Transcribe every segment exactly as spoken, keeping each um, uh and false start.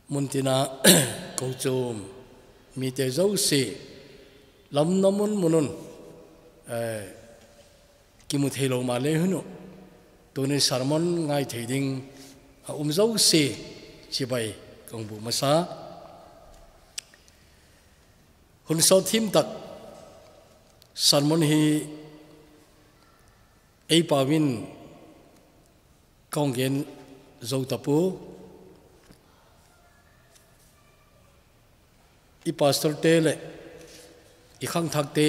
Muntina kochom mite jouse, lamna mun munun, eh, kimu thei lou ma le hunu, tuni sermon ngai thei ding a um jouse chibai kong bu masa. Hun sot thim tak sermon hi ei pau in kong gen zo tapu. I pastor te le i khangthak te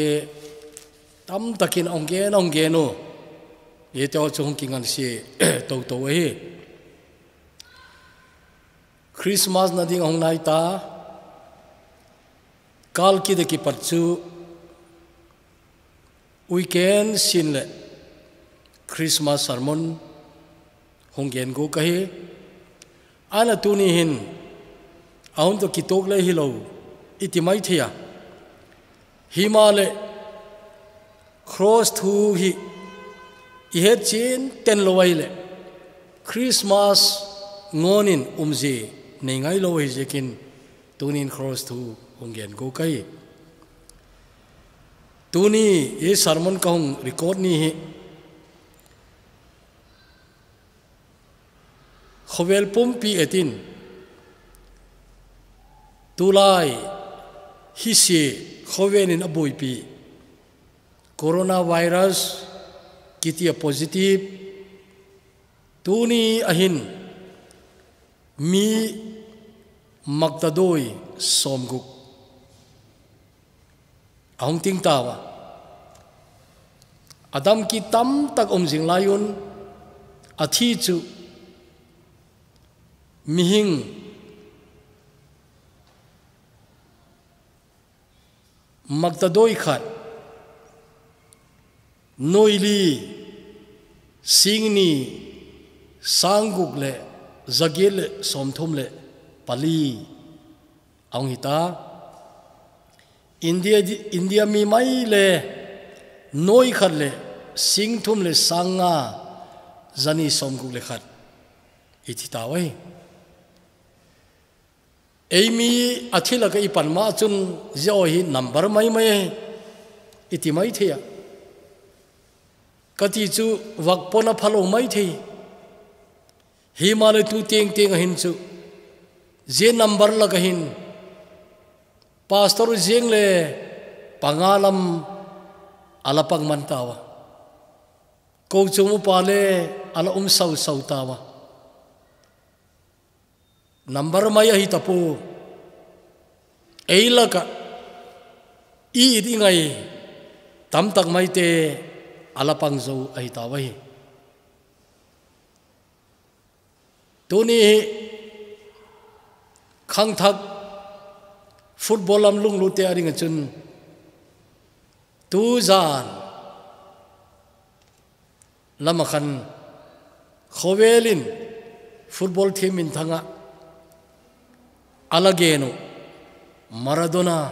tam takin ong gen, ong gen u. Ye te o chu hung kingan si to to ahi. Christmas na ding hung nai ta, kal kide kipat chu weekend sin le Christmas sermon hung gen go kahi. Ana tuni hin ahun to kitok le hilou iti mai thei a. Hima le cross thu hi i het chin ten lo ai le Christmas ngonin umji nei ngai lo hi jekin tunin cross thu hung gen go kahi. Tuni i sermon ka hung record ni hi khovel pumpi etin tulai hi si khovel in abuipi coronavirus kiti a positive tuni ahin mi makta doi somguk ahung ting tawa. Adam ki tam tak um jing lai un athi chu mihing makta doi khat, noili, singni, sangguk le, jagiet le, somthum le, pali. Ahung hita. India, India mi mai le, noi khat le, singthum le, sanga, jani somguk le khat. Iti tawai. Eimi athilaka ipan ma chun jia hi number mai mai iti mai thei a. Kati chu vak pona phalo mai thei. Hima le tu teng teng ahin chu. Jia number laka hin. Pastor jeng le pangalam ala pang man tawa. Ko chu mu pa le ala um sau sau tawa. Number mai ahi tapu. Ei laka i it i ngai tam tak mai te ala pang zo ahi tawa hi. Tuni hi khangthak football lam lunglut te a ding a chun tu jan lama khan khovel in football team in thanga ala genu Maradona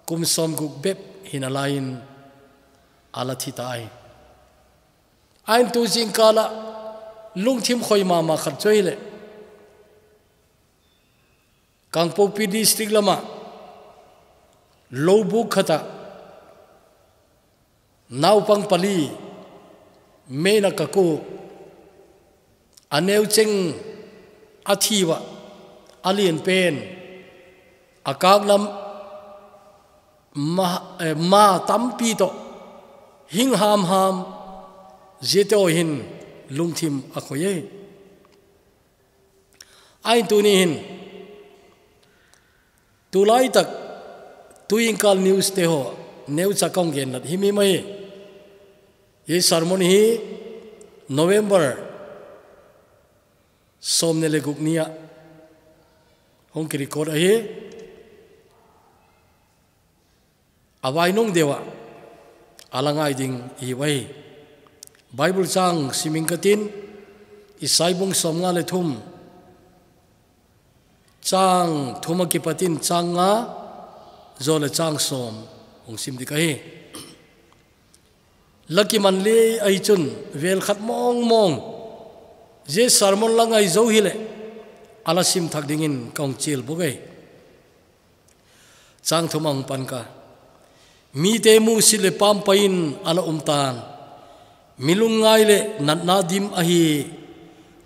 kum somguk bep hin alai in ala thi tai. Ain tu jingkala lungthim khoi mama khat choi le Kangpokpi district lama lobuk khata naupang pali meina kaku aneu cheng athiwa alien pen akak lam ma, eh, ma tampi to hing ham ham jete o hin lungthim akhoi e. Ain tuni hin tulai tak tuingkal news te ho news a kong gen lat himi mai. Ye sermon hi November som ne le guk nia hong ki record ahi. Avai nung dewa ala ngai ding i vai. Bible chang siming katin Isai bung som nga le thum chang thum a kipatin chang nga zo le chang som hong sim dik ahi. Laki man le ai chun vel khat mong mong je sermon la ngai zo hi le ala sim thak dingin ka hung chil bawk e. Chang thum a hung pan ka. Mite musit le pampai in ala um tan. Mi lungngai le natna dim ahi.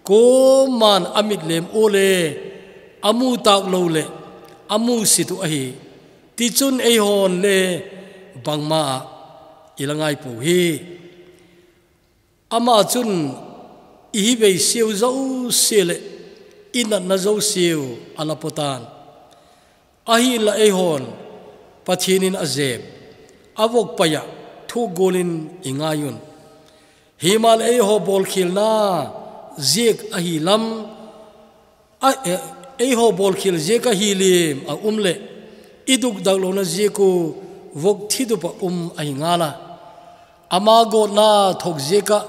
Kuaman a mitlem u le a mu tak lo le a musit u ahi. Tichun eihon le bangma i la ngai poi hi. Ama chun i hi vei siu zosia le i natna zosiu a la pawtan. Ahinla eihon Pathianin a zep, a vok pai-ah thuk gualin i ngai un. Himahleh eihaw bawlkhialna ziak ahi lam, a, e, eihaw bawlkhial ziak ahi lim a um leh i dukdak lohna ziak uh vok thidup a um ahi ngal a. Ama gawtna thok ziakah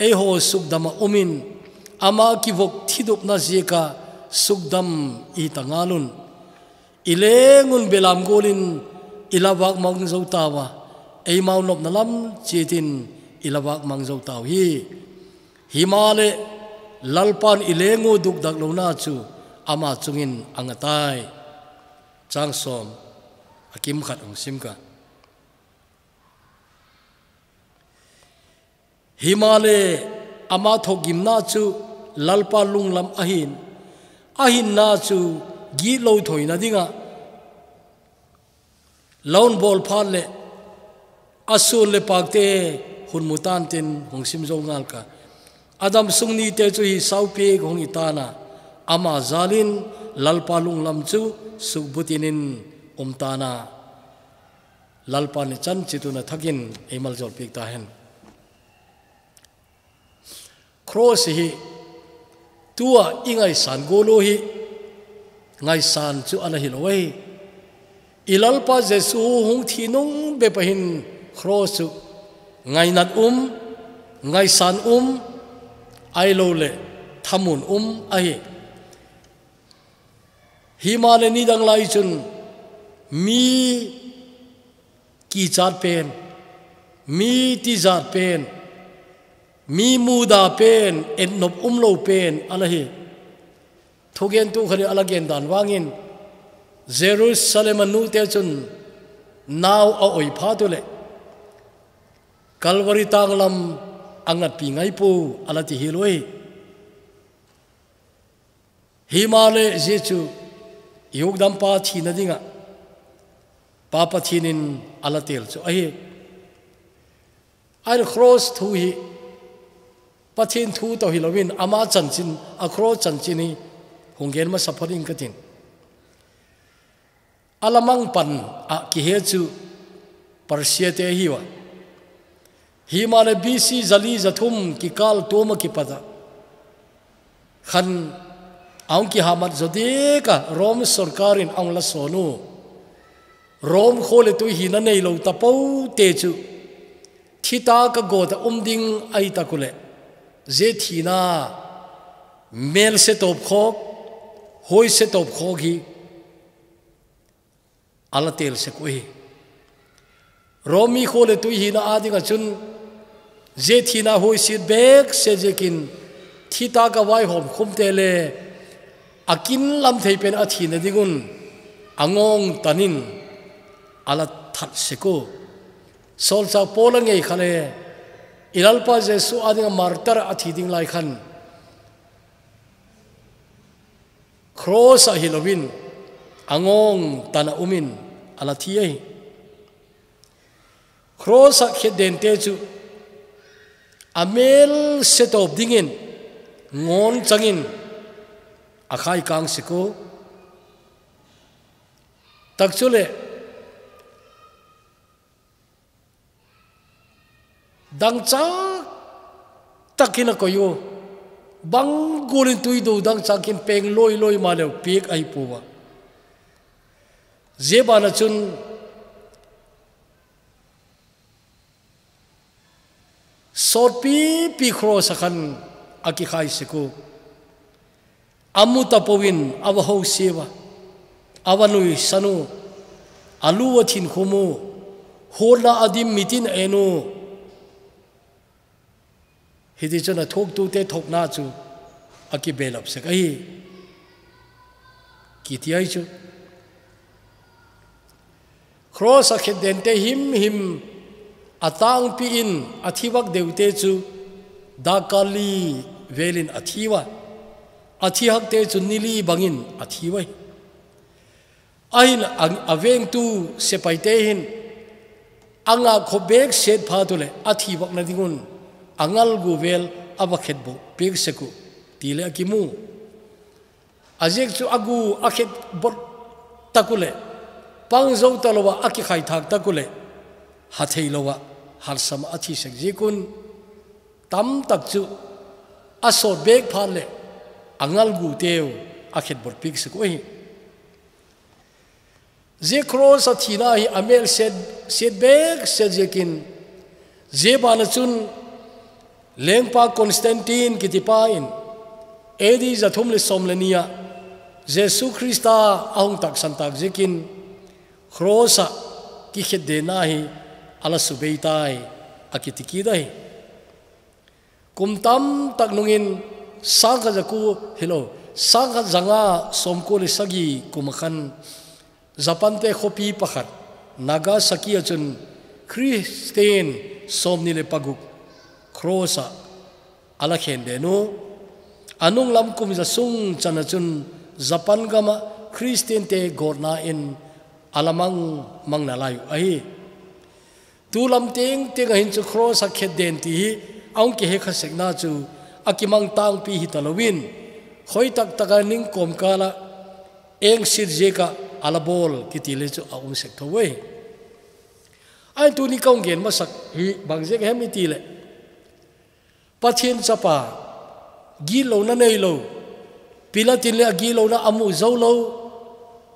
eihaw sukdam a umin, ama kivok thidupna ziakah sukdam i hi ta ngal un. I leng un belam gualin i la vak mang zo tau a, eimau nopna lam chiatin i la vak mang zo tau hi. Himahleh Lalpan i leng uh dukdak lohna chu ama chungin a nga tai. Chang sawm a kim khat hung sim ka. Himahleh ama thawkgimna chu Lalpa lunglam ahin, a hinna chu gitlo thoina dingah laun bawl phat leh a sun le pakte hun mu tantin hung sim zo ngal ka. A dam sung nite chu hi saupiak hung hi tan a, ama zalin Lalpa lunglam chu sukbutin in um tan a. Lalpan i chan chituna thakin ei malzawl piak ta hen. Cross hi tua i ngaisan gual u hi ngaisan chu ana hi lo ahi. I Lalpa Jesu hung thi nung bep a hin cross chu ngainat um, ngaisan um, ahiloleh thamun um ahi. Himahleh nidang lai chun mi kichat pen, mi tijat pen, mi muda pen, etnop umlo pen a la hi. Thugentu khat in a la gen dan vangin, Jerusalem a nute chun nau a oi phat u leh Calvary tanglam a ngatpi ngai pua a la ti hi lo hi. Himahleh zia chu i hukdampa thina dingah Pa Pathianin a la tel chu ahi. Ahin cross thu hi Pathian thu tawh hi loin ama chanchin, a cross chanchin hi hung gen masa phot ing ka tin. A la mang pan a kihe chu Persia te hi ua. Himahleh B C zali zathum kikal tuam a kipat a khan a hung kihamat zo dek a Rom sorkar in a hung la sawn u. Rom khua le tui hina nei lo tapote chu thi tak a gawt a um ding ahi tak u leh zia thina mel setawp khawk, huai setawp khawk hi a la tel sek u hi. Rom mi khua le tui hina a ding a chun zia thina huaisiat bek se ziakin thi tak a vaihawm khumte le a kin lam thei pen a thina ding un a ngawng tanin a la that sek u. Sawlchak Paul a ngei kha le i Lalpa Jesu a ding a martar a thi ding lai khan cross a hi loin a ngawng tan a umin a la thi ahi. Cross a khetdente chu a mel setawp dingin ngawn changin a khai kang sek u. Tak chu le dangchak takin a koi u. Bang gualin tui do dangchak in peng loi loi ma leu piak ahi pua. Zia ban a chun sawtpipi cross a khan a kikhai sek u. A mu tapo in a va ho siu a, a va nuisan u, a lu a thinkhum u, huatna a dim mitin a en u. Hiti chun a thuaktute thokna chu a kibelap sek ahi. kiti ahi chu. Cross a khetdente himhim a tangpi in a thi vak deute chu dakkal li velin a thi uva, a thi hakte chu ni li bangin a thi uva hi. Ahin a, a vengtu sepaite hin a ngah khop bek set phat uleh a thi vakna dingun a ngalgu vel a va khetboh pek sek u tile a kimu. A ziak chu a gu a khetbot tak uleh pang zo ta lo a, a kikhai thak tak uleh ha thei lo a, harsam a a thi sek ziak un, tam tak chu a sawt bek phat leh a ngalguteu a khetbot pek sek u ahi. Zia cross a thina hi a mel set, set bek set ziakin, zia bana chun lengpa Constantine kitipa in A D za thum le sawm le ni ah Jesu Krista a hung taksan tak ziakin cross a kikhetdenna hi a la subei tai a kiti kit ahi. Kum tam tak nungin sangkhat za ku, hilo, sangkhat za nga sawmkua le sagi kum a khan Japan te khawpi pakhat Nagasaki a chun Christian sawmni le paguk cross a a la khen den u. A nung lam kum za sung chan a chun Japan gam ah Christian te gawtna in a la mang mang nalai u ahi. Tu lam tengteng a hin chu cross a khetden ti hi a hung kihe kha sekna chu a kimang tangpi hi ta loin, khoi tak tak a ning kawmkal ah engsit ziak ah a la bawl kiti le chu a um sek tho uve. Ahin tuni ka hung gen masak hi bang ziak hem i ti leh, Pathian chapa gitlona nei lo, Pilat in le a gitlona a mu zo lo,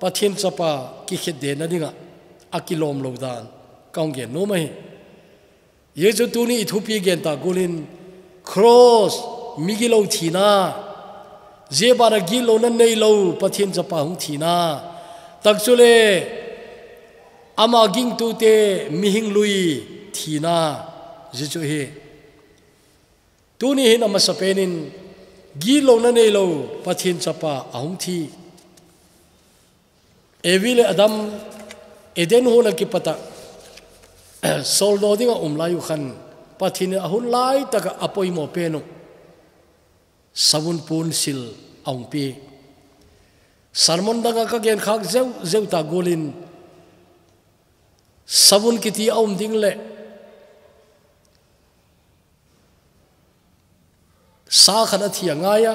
Pathian chapa kikhetdenna ding ah a kilawm lo dan ka hung gen nuam ahi. Zia chu tuni i thupi gen ta gual in cross, migilo thina, zia bana gitlona nei lo Pathian chapa hung thina, tak chu le ama gingtute mihing lui thina, zia chu hi. Tuni hin a masapen in gitlona nei lo Pathian chapa a hung thi. Evi le Adam Eden huan a kipat ah sawldaw ding a um lai u khan Pathian in a hun lai tak ah a poimaw pen u savun pun sil a hung pia. Sermon dang ah ka gen khak zeu zeu ta gual in savun kiti a um ding leh sa khat a thi a ngai a,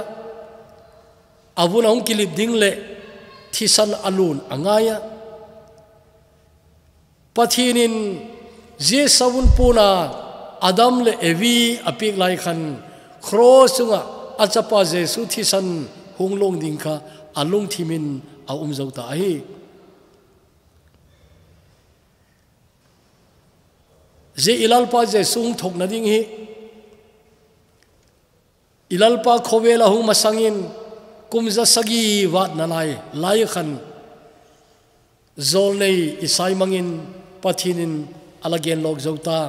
a vun a hung kilip ding leh thisan a lun a ngai a. Pathian in zia savun pun a Adam le Evi a piak lai khan cross chung ah a chapa Jesu thisan hung luang ding kha a lungthim in a um zo ta ahi. Zia i Lalpa Jesu hung thokna ding hi, i Lalpa khawvel a hung masang in kum za sagi vat nalai, lai khan zawlnei Isai mang in Pathian in a la gen lawk zo ta.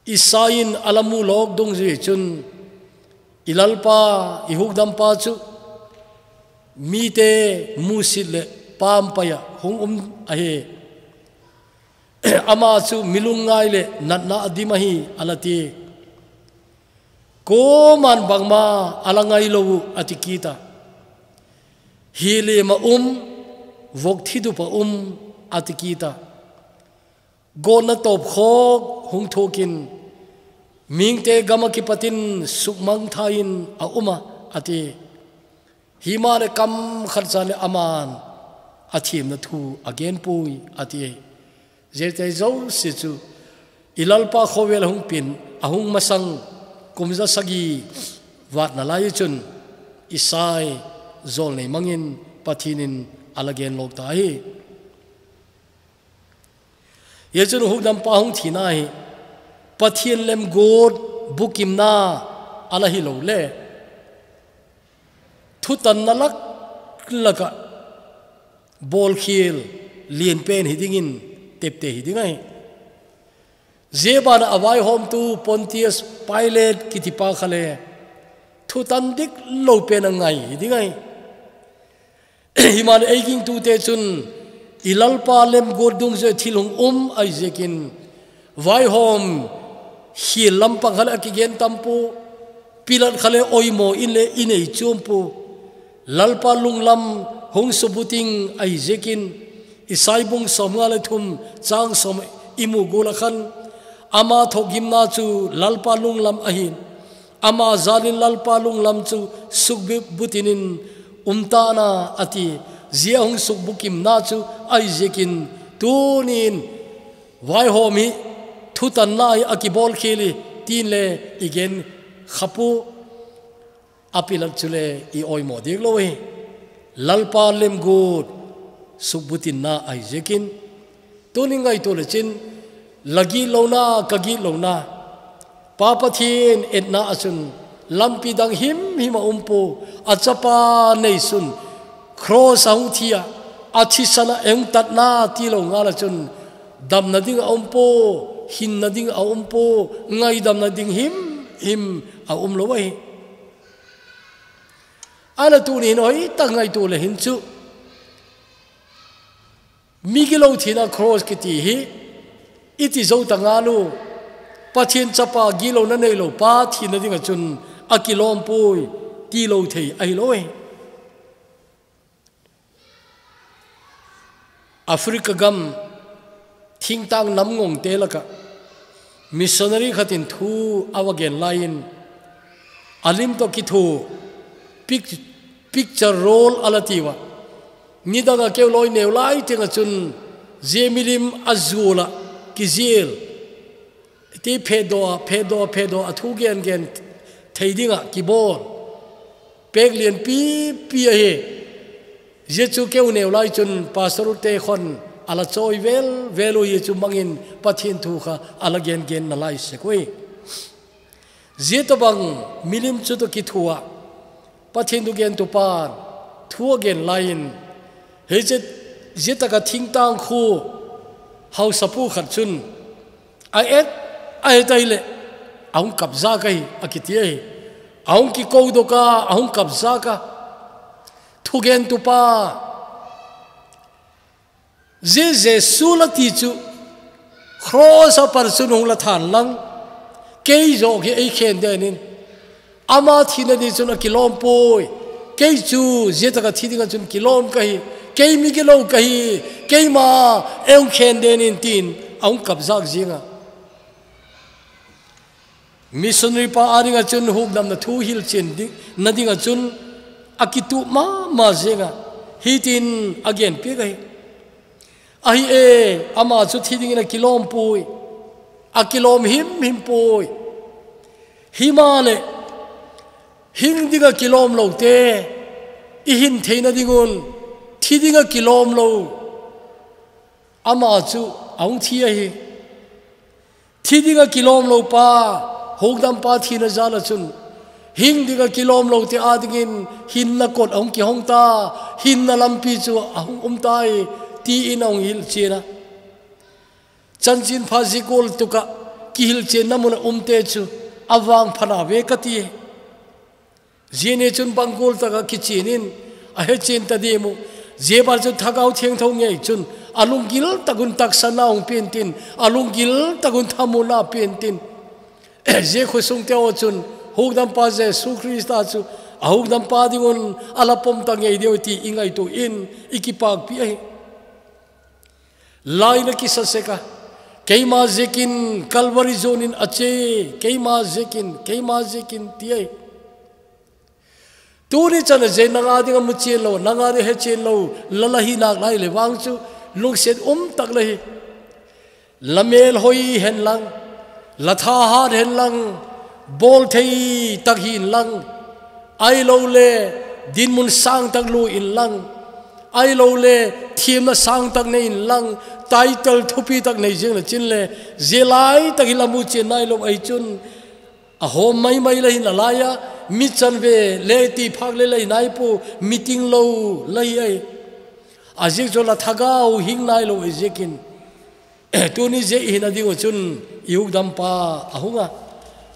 Isai in a la mu lawk dungzui chun, i Lalpa, i Hukdampa chu mite musit leh pampai ah hung um ahi. Ama chu mi lungngai leh natna a dim ahi, a la ti. Kuama'n bangma a la ngai lo u, a ti kit a. Hi liam a um, vok thidup a um, a ti kit a. Gawtna tawpkhawk hung thuak in, mihingte gam a kipat in sukmangthai in a um a, a ti. Hi ma le kam khat cha le aman a thiamna thu a gen pui, a ti. Ziate zosia chu i Lalpa khawvel a hung pin, a hung masang kum za sagi vat nalai chun Isai zawlnei mang in Pathian in a la gen lawk ta hi. Zia chun Hukdampa hung thina hi Pathian lemguat bukimna a la hi lo le, thutanna lak lak ah bawlkhial lian pen hi dingin tepte hi ding ahi. Zia ban ah a vaihawmtu Pontius Pilate kitipa kha le thutan dik lo pen a ngai hi ding ahi. Himan ei gingtute chun i Lalpa lemguat dungjuiya thil hung um ahi ziakin, vaihawm hi lampang kha le a kigen tampu, Pilat kha le oimaw in le i nei chuampu, Lalpa lunglam hung subuting ahi ziakin, Isai bung sawmnga le thum chang sawm i mu gual a khan, ama thawkgimna chu Lalpa lunglam ahin, ama jalin Lalpa lunglam chu sukbutinin um tan a a ti, zia hung sukbukimna chu ahi ziakin, tunin vaihawm hi thutanna hi a kibawlkhel hi tin le i gen khapu, a Pilat chu le i oimaw diak lo hi. Lalpa lemguat sukbutinna ahi ziakin, tunin ngaituo le chin, la gitlona, ka gitlona, Pa Pathian etna a chun lampi dang himhim a um pua, a chapa neisun, cross a hung thi a, a thisan a ei hung tatna ti lo ngal a chun, damna ding a um pua, hinna ding a um pua, ngaidamna ding himhim a um lo ahi. Ana tunin hoitah ngaituo le hin chu, migilo thina cross kiti hi i ti zo ta ngal u, Pathian chapa gitlona nei lo pa thina ding a chun a kilawm puai ti lo thei ahi lo e. Africa gam thingtang nam ngawngte lak ah missionary khatin thu a va gen laiin, a lim tawh kithuah, pic-, picture roll a la ti ua. Nidang a keu lawi neu lai tiang a chun zia milim a zual ah kizial, ti phedaw, phedaw, phedaw a thu gen gen thei ding ah kibawl pek lianpipi ahi. Zia chu keu neu lai chun pastor te khawm a la chawi vel vel u, zia chu mangin Pathian thu kha a la gen gen nalai sek ui. Zia tawbang milim chu tawh kithuah, Pathian thugentu pan thu a gen laiin, hei zia, zia tak a thingtang khu hausapu khat chun, a et, a et ahileh, a hung kap zak ahi, a kiti ahi. A hung kiko dawk a, a hung kap zak a. Thugentu pa, zia Jesu la ti chu, cross a pan chun hung la than lang, kei zawk hi ei khen den in, ama thina ni chun a kilawm puai. Kei chu zia tak a thi ding a chun kilawm ka hi, kei migilo ka hi, keima ei hung khen den in, tin a hung kap zak zing a. Missionary pa a ding a chun hukdamna thu hilchian ding, na ding a chun a kituh mama zing a, hitin a gen piak ahi. Ahi e, ama chu thi dingin a kilawm puai, a kilawm himhim puai. Himaleh, hing ding a kilawm lote i hin theina ding un, thi ding a kilawm lo ama chu a hung thi ahi. Thi ding a kilawm lo pa, hukdam pa thina zal a chun, hing ding a kilawm lote a dingin hinna kot a hung kihong ta, hinna lampi chu a hung um ta e, tiin a hung hilchian a. Chanchinpha zia gual tuk a kihilchianna mun a umte chu a vangphat a ve ka ti e. Zia ni chun bang gual tak a kichian in a hechian ta diam u. Zia bang chu Thagau Thiangtho ngei chun a lunggil tak un taksana hung pe intin, a lunggil tak un thamuanna pe intin, zia khosungte haw chun hukdampa Jesu Khrista chu a hukdampa ding un a la pom ta ngei diu ti i ngaituo in i kipakpi ahi. Laina kisa sek a, keima ziakin Calvary zon in a che, keima ziakin, keima ziakin, ti ahi. Tuni chan a zia nang a ding a muchian lo, nang a ding a hechian lo, la la hi nak lai le vang chu lungsiat um tak la hi. La mel hoi hen lang, la tha hat hen lang, bawl thei tak hi in lang, ahilole dinmun sang tak lui in lang, ahilole thiamna sang tak nei in lang, title thupi tak nei zing le chin le, zia lai tak hi la muchian nai lo ahi chun, a hawm mai mai la hi na lai a, mi chanve le ti phak le la hi nai pu, meeting lo la hi ahi. A ziak chu la thagau hing nai lo ahi ziakin, tuni zia i hina ding u chun i hukdampa a hung a.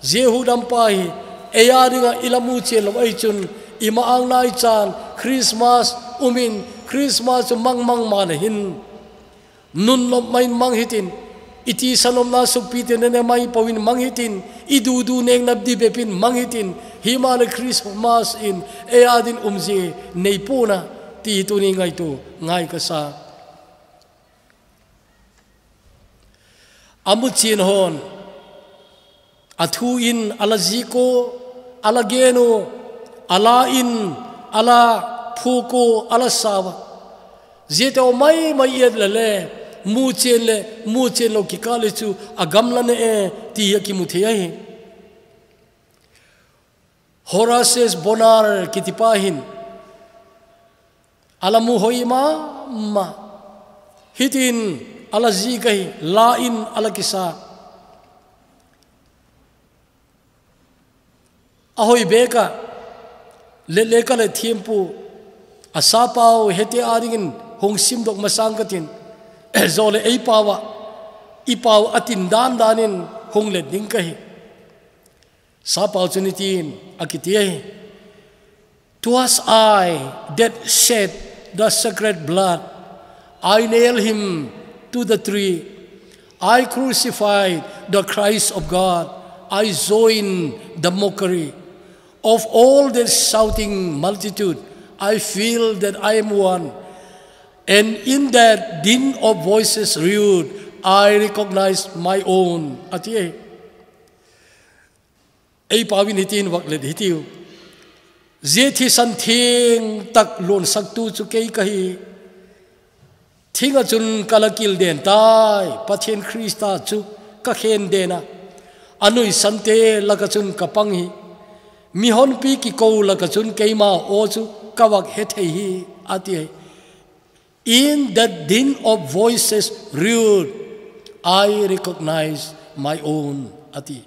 Zia hukdampa hi ei a ding a i la muchian lo ahi chun, i ma-âng nai chan Christmas umin Christmas chu mang mang ma le hin, nun nop mai mang hitin, iti sanopna sukpi te ne ne mai poin mang hitin, i du du nek nap di bepin mang hitin, hi ma le Christmas in ei adin umji nei puna ti hi tuni ngaitu ngai ka sa. A muchin hon, a thu in a la zik u, a la gen u, a la in a la phuk u, a la sau a. Ziate u mai mai et le le, muchin le muchin lo kikah le chu a gamla ne e ti hi a kimu thei ahi. Horaces Bonar kitipa hin a la mu hoi ma ma. Hitin a la zik ahi, la in a la kisa. A hoi beka le le ka le thiempu a sapau hete a dingin hung simdok masang ka tin. Zo le ei pau a, i pau a tin dan danin hung let ding ka hi. Sapau chu nitin a kiti ahi. "'Twas I that shed the sacred blood. I nailed him to the tree. I crucified the Christ of God. I joined the mockery. Of all that shouting multitude, I feel that I am one. And in that din of voices rude, I recognize my own." A ti ahi. Ei pau in hitin vak let hitiu. Zia thisan theng tak luansaktu chu kei ka hi. Thinga chun ka la kil den tai, Pathian Krista chu ka khen den a. A nuisante laka chun ka pang hi. Mihonpi kiko laka chun keima aw chu ka vak he thei hi, a ti hi. "In that din of voices rude, I recognize my own," a ti.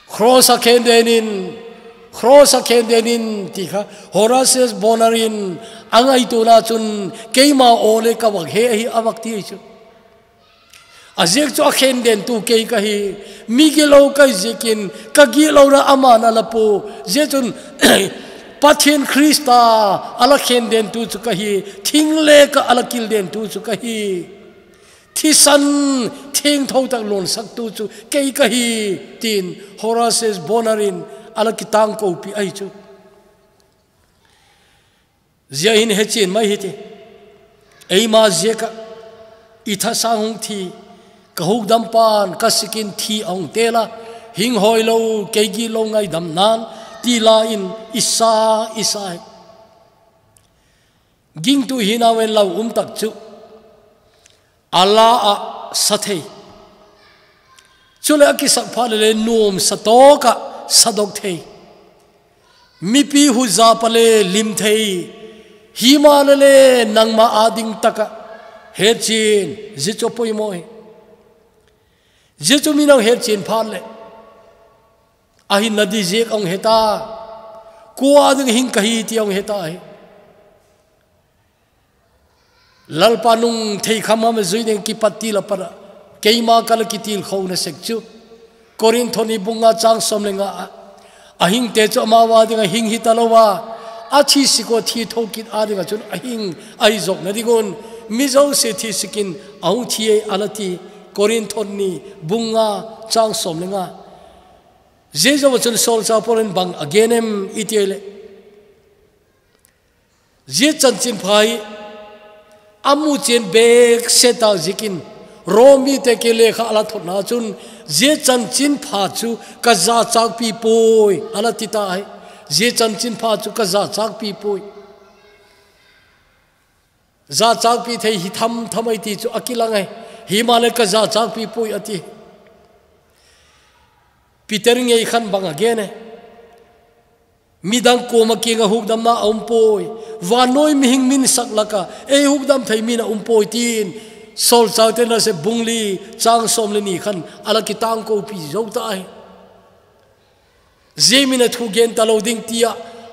Cross a khen den in, cross a khen den in ti kha, Horaces Bonar in a ngaituna chun keima aw le ka vak he hi a vak ti chu. A ziak chu a khen den tu kei ka hi, mi gilo ka hi ziakin, ka gilona aman a la pu. Zia chun Pathian Krista a la khen den tu chu ka hi, thing le ka a la kil den tu chu ka hi. Thisan thengtho tak luansaktu chu kei ka hi, tin Horaces Bonar in a la kitangkopi ahi chu. Zia hin hechen mai hiti. Eima ziaka i thasang hung thi, ka hukdampan ka sikin thi a hung tela, hing hoi lo, kei gilo ngaidam nan, ti la in i sa, i sa hi. Gingtu hi nawen lau um tak chu, a la a sa thei. Chule a kisak pha le le nuam sa tawk a sa dok thei. Mipi hu za pa le lim thei. Hi ma le le nangma a ding taka hetchin, zia chu poimaw hi. Zia chu mi nang hetchin phat le, a hinna di ziak a hung heta. Kua ding hing ka hi ti a hung heta hi. Lalpa nung thei kham ham zui ding kipat ti la para. Keima ka la kitil khona sek chu. Korinth ni bung nga chang sawm le nga a. A hingte chu amau a dinga hing hi ta lo a. A thi sik u thi thokit a dinga chun a hing ahi zawkna ding un. Mi zosia thi sikin a hung thi e a la ti. Korinth ni bung nga chang sawm le nga. Zia zo chun Saul chapol in bang a gen em i ti le. Zia chanchin pha hi a mu chian bek se ta zikin Rom mite ke lekha a la thotna chun zia chanchin pha chu ka za chakpi poi a la ti ta hi. Zia chanchin pha chu ka za chakpi poi. Za chakpi thei hi tham tham ai ti chu a kilang ai. Hi ma le ka za chakpi poi a ti. Peter ngei khan bang a gen e. Midang kuama kinga hukdamna a um poi. Vannoi mihing min sak laka ei hukdam thei min a um poi tin. Saul chau te na se bung li chang sawm le ni khan a la kitangkopi zo ta ai. Zia min a thu gen ta lo ding tia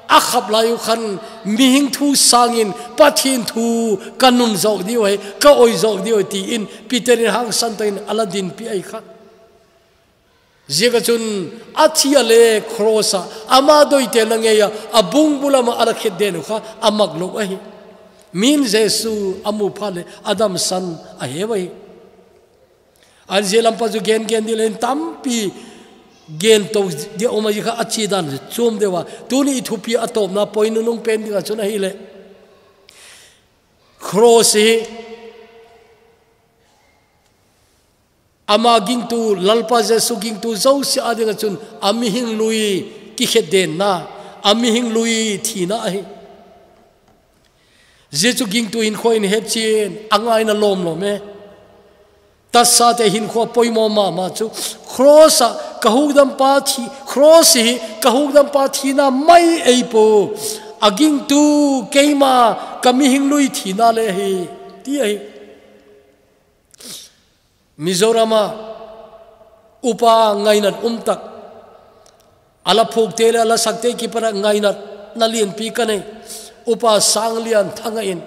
a khap lai u khan mihing thu sangin Pathian thu ka nun zawk diu ai, ka oi zawk diu ai tiin Peter in hangsan takin a la dinpi ai kha. Ziaka chun a thi a le cross a, ama doite na ngei a, a bungbu lama a la khetden u kha a mak lo ahi. Min Jesu a mu phat le a damsan a he vai. An zia lampa chu gen gen ding le in tampi gen to dia um a, zia kha a chi dan chu chom deu a. Tuni i thupi a tawpna poi nunung pen ding a chun ahi le. Cross hi ama gingtu, Lalpa Jesu gingtu zosia a ding a chun a mihing lui kikhetdenna, a mihing lui thina ahi. Zia chu gingtu in khoi in hetchin, a ngaina lawm lawm e. Tatsate hinkhua poimaw mama chu cross a ka hukdampa thi, cross hi ka hukdampa thina mai ei po. A gingtu keima ka mihing lui thina le hi, ti ahi. Mizoram a upa ngainat um tak. A la phukte le a la sakte kipana ngainatna lianpi ka nei. Upa Sanglian Thanga in,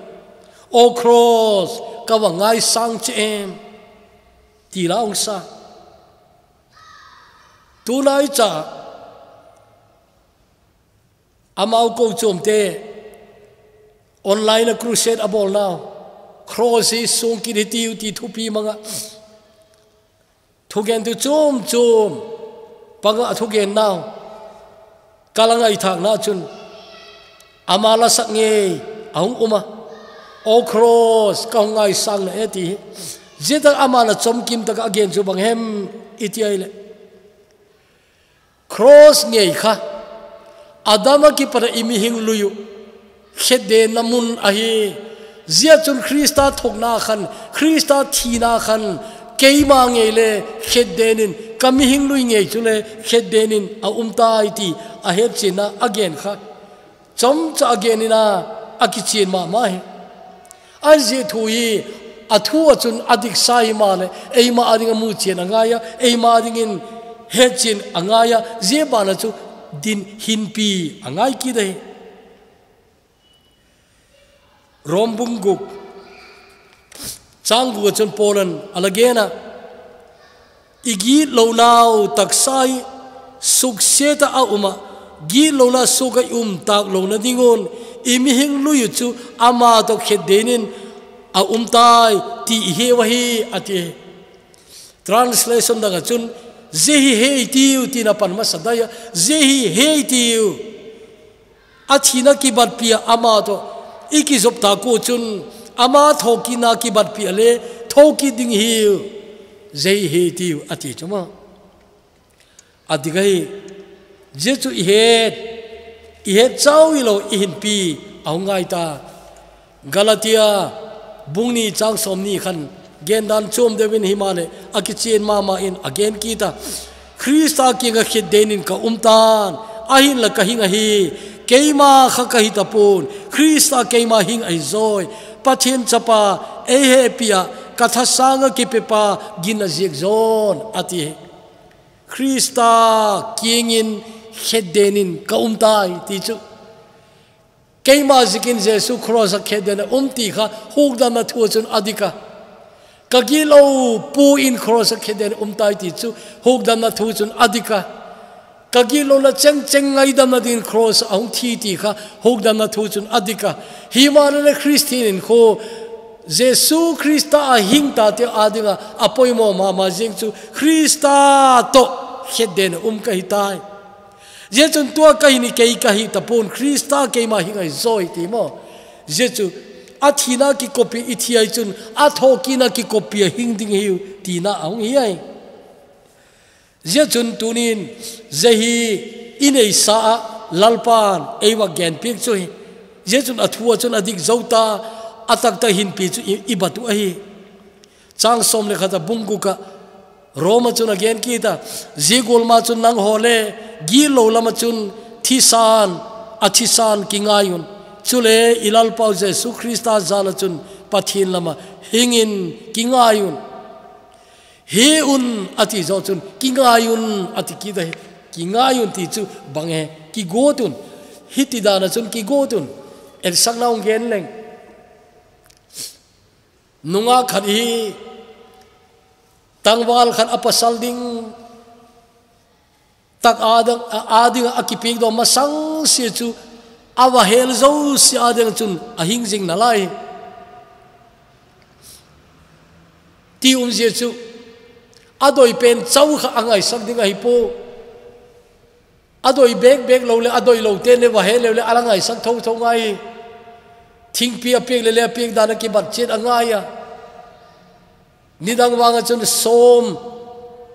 "O cross, ka va ngaisang che em," ti la ong sa. Tunai cha, amau ko chomte online a crusade a bawl nau, cross hi sung kit hi tiu ti thupi manga. Thugen tu chum chum panga a thugen nau ka la ngaithakna chun ama la sak ngei a hung um a, "O cross, ka hung ngaisang na e," ti hi. Zia tak ama la chomkim taka a gen chu bang hem i ti ai le. Cross ngei kha, Adam a kipana i mihing lui u khetdenna mun ahi. Zia chun Krista thokna khan, Krista thina khan, keima ngei le khetdenin, ka mihing lui ngei chu le khetdenin a um tai ti a hetchinna a gen kha. Chomcha a genina a kichian mama hi. An zia thu hi a thu a chun a diksa hi ma le, eima a ding a mu chian a ngai a, eima a dingin hetchin a ngai a, zia bana chu din hinpi a ngai kit ahi. Rom bung guk, chang guk a chun Paul in a la gen a, "I gitlonau taksa hi suksiata a um a, gitlona suka i um tak lona dingun, i mihing lui u chu ama to khetdenin a um tai ti i he u ahi," a ti. Translation dang a chun, "Zia hi he i tiu," tina pan masa dai a, "Zia hi he i tiu." A thina kibatpi a ama to i kizop ta ko chun, ama thokitna kibatpi a le thokit ding hiu, "Zia hi he i tiu," a ti chu ma. A dik ahi, zia chu i het, i het chau i lo i hinpi a hung ngai ta. Galatia bung ni chang sawm ni khan gen dan chom deuin hi ma le a kichian mama in a gen kit a. Krista kianga khetdenin ka um tan, ahinla ka hing ahi, keima kha ka hi tapon, Krista keima hing ahi zawi, Pathian chapa ei hepi a, ka thasanga kipepa gin a ziak zawn, a ti. Krista kiangin khetdenin ka um tai ti chu. Keima zikin Jesu cross a khetden a um ti kha hukdamna thu chun a dik a. Ka gilo pu in cross a khetden a um tai ti chu hukdamna thu chun a dik a. Ka gilona cheng cheng ngaidamna din cross a hung thi ti kha hukdamna thu chun a dik a. Hi ma le Christian in kho Jesu Krista a hing tate a dinga a poimaw mama zing chu Krista to khetden a um ka hi tai. Zia chun tua ka hi ni kei ka hi tapon Krista keima hing ahi zawi ti maw. Zia chu a thina kikopi i thi ai chun a thokitna kikopi a hing ding hiu tina a hung hi ai. Zia chun tunin zia hi i neisa a Lalpan ei va genpiak chu hi. Zia chun a thu a chun a dik zo ta a takta hinpi chu i, i bat u ahi. Chang sawm le khat a bung guk a Roma chun a gen kit a, zia gual ma chun nangho le gitlo lama chun thisan, a thisan kingai un. Chule i Lalpau Jesu Krista zala chun Pathian lama hingin kingai un. He un a ti zo chun kingai un a ti kit a hi. Kingai un ti chu bang he, kigot un. Hiti dana chun kigot un. Etsakna hung gen leng. Nungak khat hi tangval khat a pasal ding tak a ding, a, a ding a kipik doh masang sia chu, a va hel zo sia a ding chun a hing zing nalai. Ti um zia chu, a doi pen chau kha a ngaisak ding ahi po. A doi bek bek lo le, a doi lo te ne va hel le, a la ngaisak tho tho ngai. Thingpi a pek le le a pek dan a kibat chet a ngai a. Nidang vang a chun som,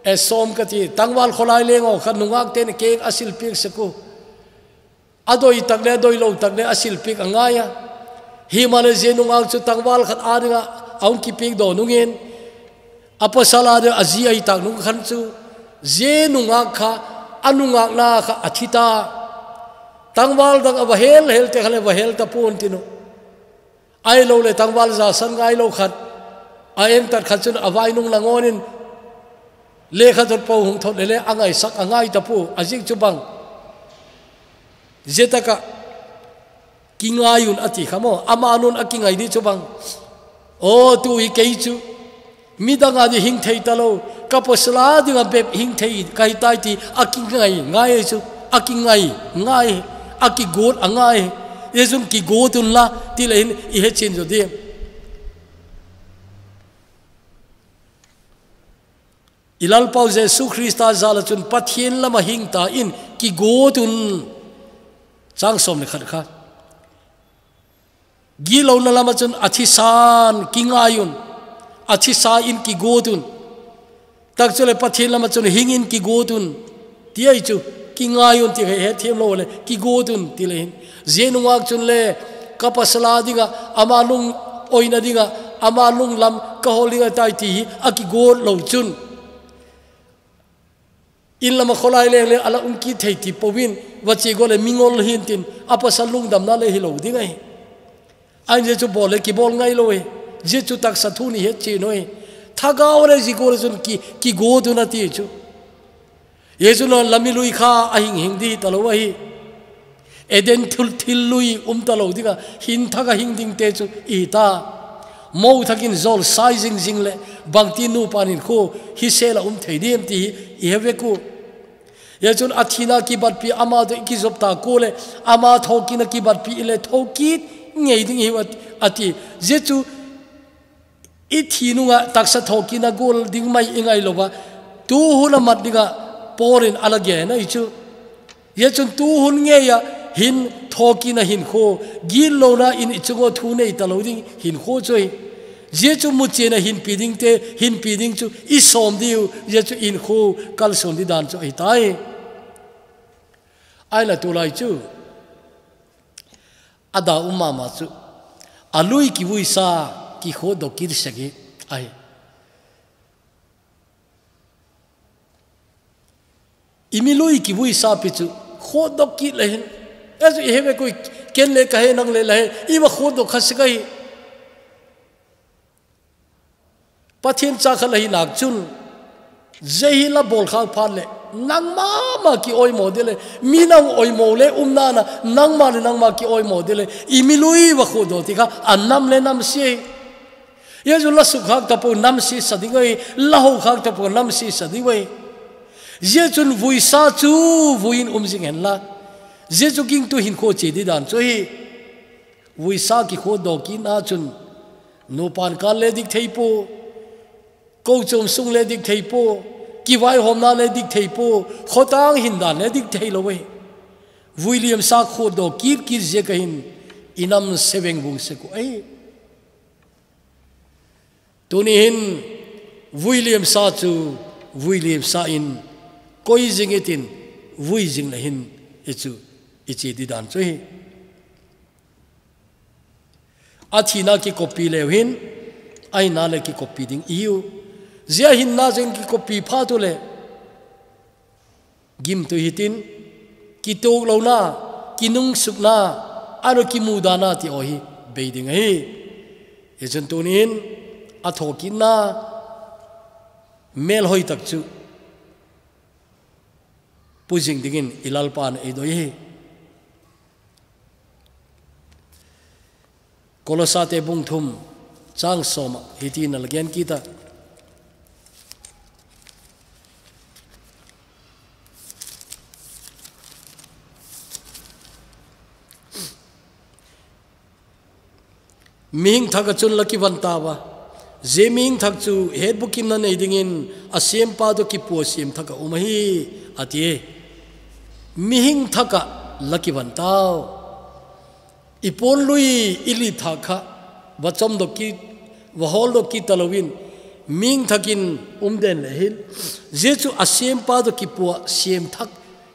e som ka ti, tangval kholai le ngo kha nungak te ne keng a sil pek se ku. A doi tak le, a doi lo tak le, a sil pek a ngai a. Hi ma le zia nungak chu tangval khat a ding a, a hung kipek doh nungin. A pasal a ding a zi a hi tak nung khan chu. Zia nungak kha, a nungak na kha a thi ta. Tangval dang a va hel, hel te kha le va hel ta pon ti nu. Ai lo le tangval za san ngai lo khat. A eng tat khat chun a vai nung la ngonin. Le khat thot po hung thot le le a ngaisak a ngai ta pu. A zik chu bang. Zia taka ki ngai un a ti kha mo. Ama nun a ki ngai di chu bang. O tu hi kei chu. Midang a di hing thei ta lo, ka pasal a ding a bep hing thei ka hi tai ti, a ki ngai, ngai chu, a ki ngai, ngai, a ki got, a ngai, e chun ki got un la, ti le hin, i he chin zo di. I Lalpau Jesu Krista za la chun Pathian lama hing ta in ki got un. Chang som le khat kha. Gilona lama chun a thisan ki ngai un, a thisa in ki got un. Tak chu le Pathian lama chun hing in ki got un. Ti ai chu, ki ngai un ti he, he thiam lo le, ki got un ti le hin. Zia nungak chun le, ka pasal a ding a, ama lung oina ding a, ama lung lam ka hol ding a tai ti hi, a ki got lo chun. In lama kholai leng le a la um ki thei ti po in, va chi go le mingol hin tin, a pasal lungdam na le hi lo ding ai. Ai zia chu bol le ki bol ngai lo e. Zia chu taksa thu ni he chi no e. Thagau le zi go le chun ki, ki got un a ti chu. Jesu no la mi lui kha a hing hing di ta lo ahi. Eden thil, thil lui um ta lo ding a, hin thak a hing ding te chu i ta. Mo thakin zol sai zing zing le, bang ti nupa nin khu, hi se la um thei dim ti hi, i he ve ku. Zia chun a thina kibatpi ama to i kizop ta ku le, ama thokina kibatpi i le thokit ngei ding hi a, a ti. Zia chu I thi nunga taksa thokina gol ding mai i ngai lo va. Tu hun a mat dinga Paul in a la gen ahi chu. Zia chun tu hun ngeia hin thokina hin kho, gilona in i chunga thu nei ta lo ding hin kho chu ahi. Zia chu muchena hin pi ding te, hin pi ding chu i som diu, zia chu in kho kal son di dan chu ahi tai. Ai la tu lai chu. A da um mama chu, a lui kivuisa, kikho do kit sagi, ahi. I mi lui kivuisa pi chu, kho do kit le hin. E chu i he ve koi, ken le ka he nang le la he, i va kho do kha sagi. Pathian cha kha la hi nak chun, zia hi la bol khak phat le, nang mama ki oimo di le, mi nang oimo le, um nana, nang ma le nang ma ki oimo di le, i mi lui va kho do ti kha, a nam le nam si. Zia chu la suk khak ta po nam si sa ding ahi, la ho khak ta po nam si sa ding ahi. Zia chun vuisa chu, vui in um zing hen la. Zia chu gingtu hin kho chi di dan chu ahi. Vuisa kikho do kit na chun, nupan kal le dik thei po, ko chom sung le dik thei po, kivaihomna le dik thei po, khotang hin dan le dik thei lo e. Vui liamsa kho do kit kit zia ka hin, i nam seveng vung se ko e. Tuni hin, vui liamsa chu, vui liamsa in, koi zing i tin, vui zing le hin, i chu, i chi di dan chu hi. A thina kikopi leu hin, a hinna le kikopi ding i hiu. Zia hinna zeng kikopi phat u le, gimtu hi tin, kituk lona, kinungsukna, a lo kimu dana ti o hi, bei ding ahi. Hi chun tunin, a thokitna, mel hoi tak chu, pu zing dingin i Lalpan ei doi hi. Kolosate bung thum chang soma hiti na la gen kita. Mihing thak a chun la kivon tauva, zia mihing thak chu hetbukimna nei dingin a sempa toh kipua sem thak a um ahi, a ti. Mihing thak a la kivon tau. I pon lui i lit thak kha, va chom doh kit, va hol doh kit taloin, mihing thak in um den le hin, zia chu a sempa toh kipua sem thak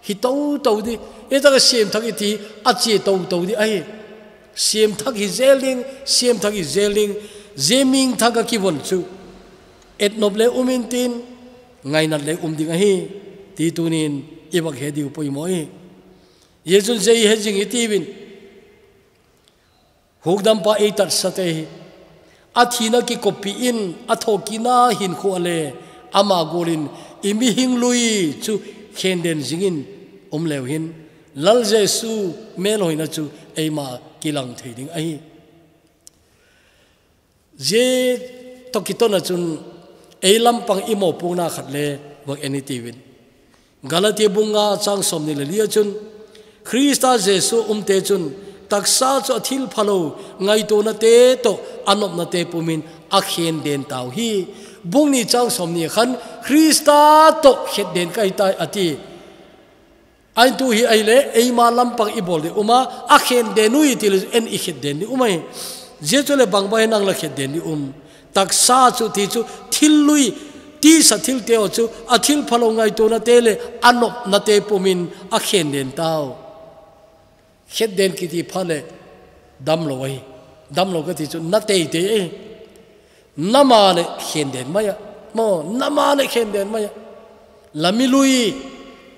hi toto di, e taka sem thak i ti, a chia toto di ahi. Sem thak hi zel ding, sem thak hi zel ding, zia mihing thak a kivon chu, etnop le um intin, ngainat le um ding ahi, ti tunin i vak he diu poimo ahi. Zia chun zia i he zing i tiuvin, hukdampa ei tatsate hi, a thina kikoppi in, a thokitna hinkho a le, ama gual in i mihing lui chu khen den zingin um leu hin, Lal Jesu melhoina chu eima kilang thei ding ahi. Zia toh kiton a chun ei lampang i mopukna khat le vak en i tiuvin. Galatia bung nga chang sawmni le li a chun, Krista Jesu umte chun taksa chu a thil phalo ngaituanate toh a nopnate pumin a khen den tau hi. Bung ni chang sawmni khan Krista toh khet den ka hi tai a ti. Ahin tu hi ahile, eima lampang i bawl ding um a, a khen den ui ti le en i khet den ding um ahi. Zia chu le bang bang hi nang la khet den ding um. Taksa chu ti chu thil lui, tisa thilte aw chu, a thil phalo ngaituanate le a nopnate pumin a khen den tau. Khet den kiti pha le damlo ahi. Damlo ka ti chu na teitei ahi. Nama le khen den mai a. Maw, nama le khen den mai a. La mi lui,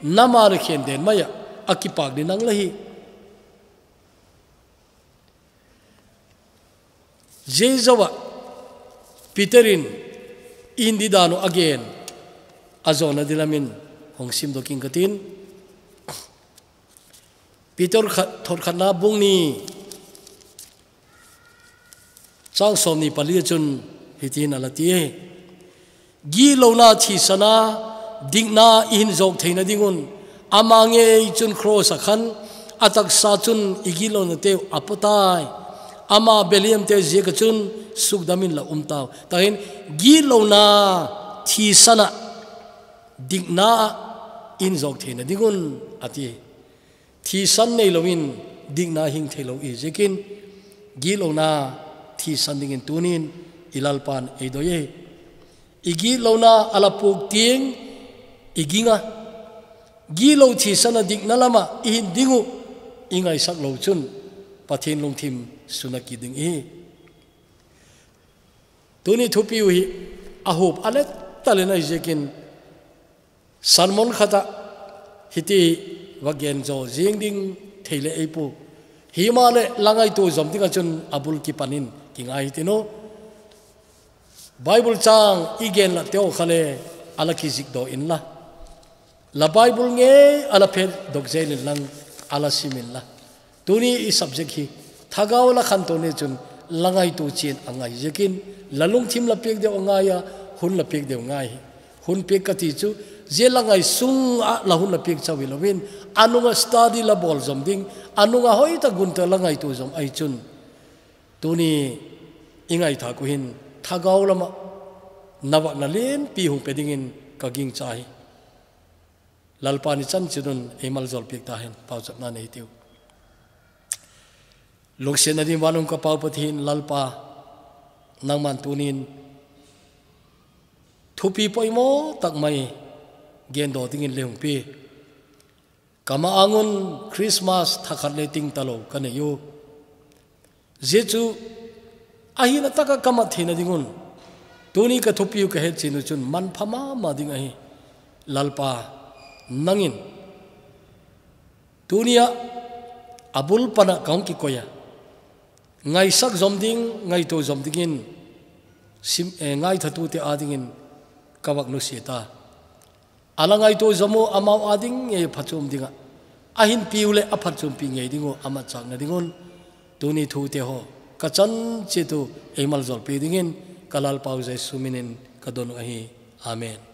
nama le khen den mai a. A kipak ding nang la hi. Zia zoa Peter in i hin ding dan u a gen, a zawna ding lamin hong sim doh king ka tin. Peter khat, thot khatna bung ni, chang sawmni pali a chun hitin a la ti e. Gitlona thisan a dikna i hin zawk theina ding un, ama ngei chun cross a khan a taksa chun i gitlonate uh a paw tai. Ama beliamte ziak a chun sukdamin la um tau. Tahin gitlona thisan a dikna a i hin zawk theina ding un a ti. Thisan nei loin dikna hing thei lo i ziakin, gitlona thisan dingin tunin i Lalpan ei doi e. I gitlona a la puk tiang i ging a, gitlo thisan a dikna lama i hin ding uh i ngaisak lo chun Pathian lungthim suna kit ding i hi. Tuni thupi uh hi a hup a let talin ahi ziakin, sermon khat a hiti va gen zo zing ding thei le ei pu. Hi ma le la ngaitu zom ding a chun a bul kipanin kingai hitin u. Bible chang i gen la teu kha le a la kizik do in la. La Bible ngei a la phet dok zel in lang a la sim in la. Tuni i subject hi, thagau la khanto ni chun la ngaitu chian a ngai ziakin, la lungthim la piak deu a ngai a, hun la piak deu ngai hi. Hun piak ka ti chu, zia la ngai sung a la hun la piak chau hi loin, a nunga study la bawl zom ding, a nunga hoi ta gun ta la ngaitu zom ahi chun. Tuni i ngaithak uh hin, thagau lama na vakna lianpi hung pe dingin ka gingcha hi. Lalpa ni chan chin un ei malzawl piak ta hen, pauchapna nei tiu. Lungsiatna ding vanung ka Pau Pathian Lalpa, nangman tunin thupi poimaw tak mai gen daw dingin le hung pi. Ka ma-âng un Christmas thakhat le ting talo ka nei u. Zia chu a hina taka ka mat theina ding un, tuni ka thupi u ka hetchian u chun manpha ma ma ding ahi. Lalpa, nangin tuni a a bul pana ka hung kikoi a, ngaisak zom ding, ngaitu zom dingin, sim, eh, ngaithatute a dingin ka vak nusia ta. A la ngaitu zom u amau a ding ngei phatchum ding a, a hinpi u le a phatchumpi ngei ding u a matchakna ding un, tuni thute haw ka chan chiat u ei malzawlpi dingin ka Lalpau Jesu minin ka don u ahi. Amen.